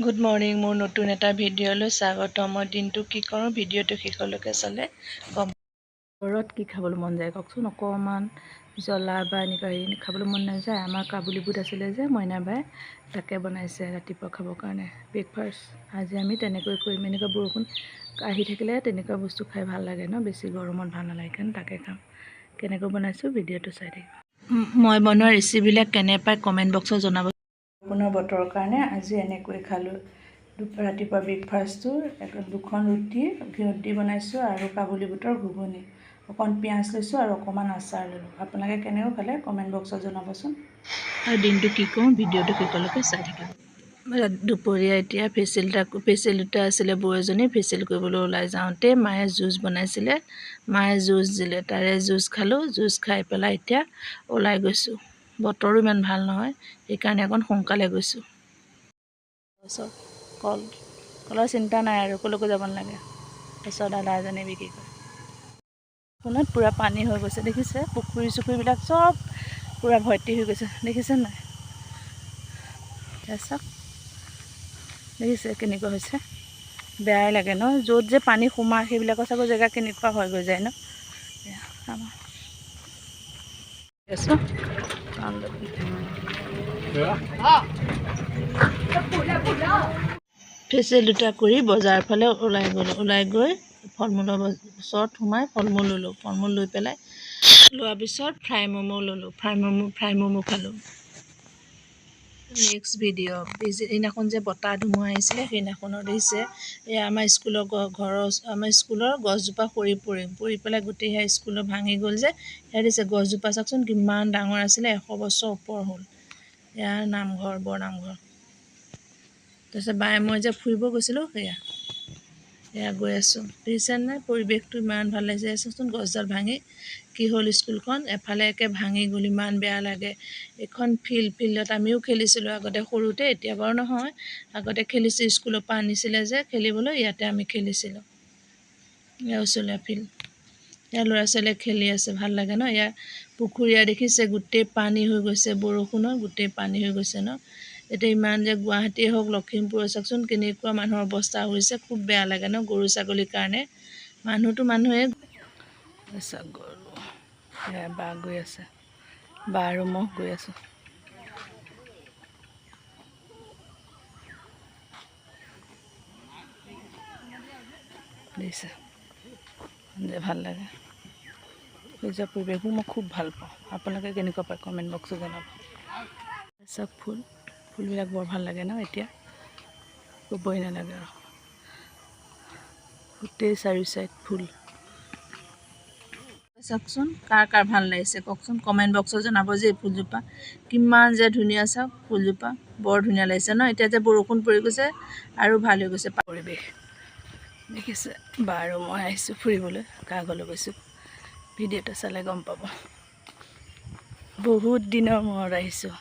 Good morning, মোৰ নতুন এটা ভিডিঅ'লৈ স্বাগতম। মই দিনটো কি কৰোঁ ভিডিঅ'টো শেষলৈকে চালে গম। ঘৰত কি খাবলৈ মন যায় কওকচোন? অকণমান জ্বলা বা এনেকুৱা হেৰি খাবলৈ মন নাযায়। আমাৰ কাবুলি বুট আছিলে যে মইনা বাই তাকে বনাইছে ৰাতিপুৱা খাবৰ কাৰণে ব্ৰেকফাষ্ট। আজি আমি তেনেকৈ কৰিম। এনেকুৱা বৰষুণ আহি থাকিলে তেনেকুৱা বস্তু খাই ভাল লাগে ন, বেছি গৰমত ভাল নালাগে, কাৰণে তাকে খাম। কেনেকৈ বনাইছোঁ ভিডিঅ'টো চাই থাকিব। মই বনোৱা ৰেচিপিবিলাক কেনে পায় কমেণ্ট বক্সত জনাব। বৰষুণৰ বতৰৰ কাৰণে আজি এনেকৈ খালোঁ ৰাতিপুৱা ব্ৰেকফাষ্টটো। দুখন ৰুটি ঘিউত দি বনাইছোঁ আৰু কাবুলি বুটৰ ঘুগুনি, অকণ পিঁয়াজ লৈছোঁ আৰু অকণমান আচাৰ ল'লোঁ। আপোনালোকে কেনেকৈ খালে কমেণ্ট বক্সত জনাবচোন। আৰু দিনটো কি কৰোঁ ভিডিঅ'টো শেষলৈকে চাই থাকিব। দুপৰীয়া এতিয়া ফেচিয়েল দুটা আছিলে, বৌ এজনী ফেচিয়েল কৰিবলৈ ওলাই যাওঁতে মায়ে জুচ বনাইছিলে, মায়ে জুচ দিলে, তাৰে জুচ খালোঁ। জুচ খাই পেলাই এতিয়া ওলাই গৈছোঁ। বতৰো ইমান ভাল নহয়, সেইকাৰণে অকণ সোনকালে গৈছোঁ। ওচৰত কল, কলৰ চিন্তা নাই আৰু ক'লৈকো যাব নালাগে। ওচৰৰ দাদা এজনে বিক্ৰী কৰে। ফোনত পূৰা পানী হৈ গৈছে দেখিছে, পুখুৰী চুখুৰীবিলাক চব পূৰা ভৰ্তি হৈ গৈছে দেখিছে নাই? চাওক, দেখিছে কেনেকুৱা হৈছে, বেয়াই লাগে ন? য'ত যে পানী সোমায় সেইবিলাকৰ চাগৈ জেগা কেনেকুৱা হৈ গৈ যায় ন। আমাৰ আছোঁ। ফেচিয়েল দুটা কৰি বজাৰৰ ফালে ওলাই গ'লোঁ। ওলাই গৈ ফল মূলৰ ওচৰত সোমাই ফল মূল ল'লোঁ। ফল মূল লৈ পেলাই লোৱাৰ পিছত ফ্ৰাই ম'ম' ল'লোঁ। ফ্ৰাই ম'ম' খালোঁ। নেক্সট ভিডিঅ' সেইদিনাখন যে বতাহ ধুমুহা আহিছিলে সেইদিনাখনৰ দেখিছে, এয়া আমাৰ স্কুলৰ ঘৰৰ, আমাৰ স্কুলৰ গছজোপা সৰি পৰি পৰি পেলাই গোটেই সেয়া স্কুলৰ ভাঙি গ'ল যে। সেয়া দিছে গছজোপা, চাওকচোন কিমান ডাঙৰ আছিলে, 100 বছৰ ওপৰ হ'ল। এয়া নামঘৰ, বৰ নামঘৰ। তাৰপিছত বায়ে মই যে ফুৰিব গৈছিলোঁ, সেয়া এয়া গৈ আছোঁ। দেখিছে নাই পৰিৱেশটো ইমান ভাল লাগিছে। চাওকচোন গছডাল ভাঙি কি হ'ল, স্কুলখন এফালে একে ভাঙি গ'ল, ইমান বেয়া লাগে। এইখন ফিল্ড, ফিল্ডত আমিও খেলিছিলোঁ আগতে সৰুতে, এতিয়া বাৰু নহয়, আগতে খেলিছোঁ। স্কুলৰ পৰা আনিছিলে যে খেলিবলৈ, ইয়াতে আমি খেলিছিলোঁ। এয়া ওচৰীয়া ফিল্ড, ইয়াৰ ল'ৰা ছোৱালীয়ে খেলি আছে, ভাল লাগে ন। ইয়াৰ পুখুৰীয়া দেখিছে গোটেই পানী হৈ গৈছে, বৰষুণত গোটেই পানী হৈ গৈছে ন। এতিয়া ইমান যে গুৱাহাটীয়ে হওক লখিমপুৰ চাওকচোন কেনেকুৱা মানুহৰ অৱস্থা হৈছে, খুব বেয়া লাগে ন গৰু ছাগলীৰ কাৰণে। মানুহটো মানুহে গৰু। বা গৈ আছে, বা আৰু মই গৈ আছোঁ। দেখিছে যে ভাল লাগে সেউজীয়া পৰিৱেশবোৰ, মই খুব ভাল পাওঁ। আপোনালোকে কেনেকুৱা পায় কমেণ্ট বক্সত জনাব। চব ফুল, ফুলবিলাক বৰ ভাল লাগে ন, এতিয়া ক'বই নালাগে আৰু, গোটেই চাৰিও চাইড ফুল। চাওকচোন কাৰ কাৰ ভাল লাগিছে কওকচোন, কমেণ্ট বক্সত জনাব যে এই ফুলজোপা কিমান যে ধুনীয়া। চাওক ফুলজোপা বৰ ধুনীয়া লাগিছে ন। এতিয়া যে বৰষুণ পৰি গৈছে আৰু ভাল হৈ গৈছে পৰিৱেশ দেখিছে। বাৰু মই আহিছোঁ ফুৰিবলৈ, কাৰ ঘৰলৈ গৈছোঁ ভিডিঅ'টো চালে গম পাব। বহুত দিনৰ মূৰত আহিছোঁ,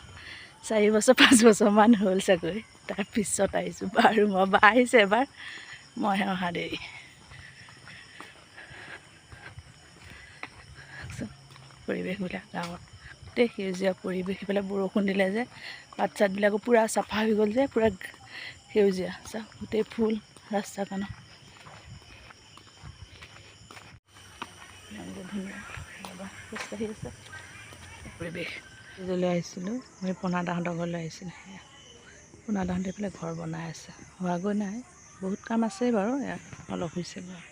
4 বছৰ 5 বছৰমান হ'ল চাগৈ, তাৰপিছত আহিছোঁ। বাৰু মই বা আহিছে এবাৰ, মইহে অহা দেৰি। পৰিৱেশবিলাক গাঁৱত গোটেই সেউজীয়া পৰিৱেশ। সেইফালে বৰষুণ দিলে যে পাত চাতবিলাকো পূৰা চাফা হৈ গ'ল যে, পূৰা সেউজীয়া। চাওক গোটেই ফুল ৰাস্তাৰ কাণত, ইমান ধুনীয়া। খোজকাঢ়ি আছে পৰিৱেশ। লৈ আহিছিলোঁ মই পোনাদাহঁতৰ ঘৰলৈ আহিছিলোঁ। সেয়া পোনাদাহঁতে এইফালে ঘৰ বনাই আছে, হোৱাগৈ নাই, বহুত কাম আছে বাৰু, ইয়াত অলপ হৈছে বাৰু।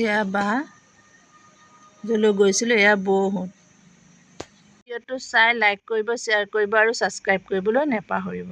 এয়া বা য'লৈ গৈছিলোঁ, এয়া বৌহঁত। ভিডিঅ'টো চাই লাইক কৰিব, শ্বেয়াৰ কৰিব আৰু ছাবস্ক্ৰাইব কৰিবলৈ নেপাহৰিব।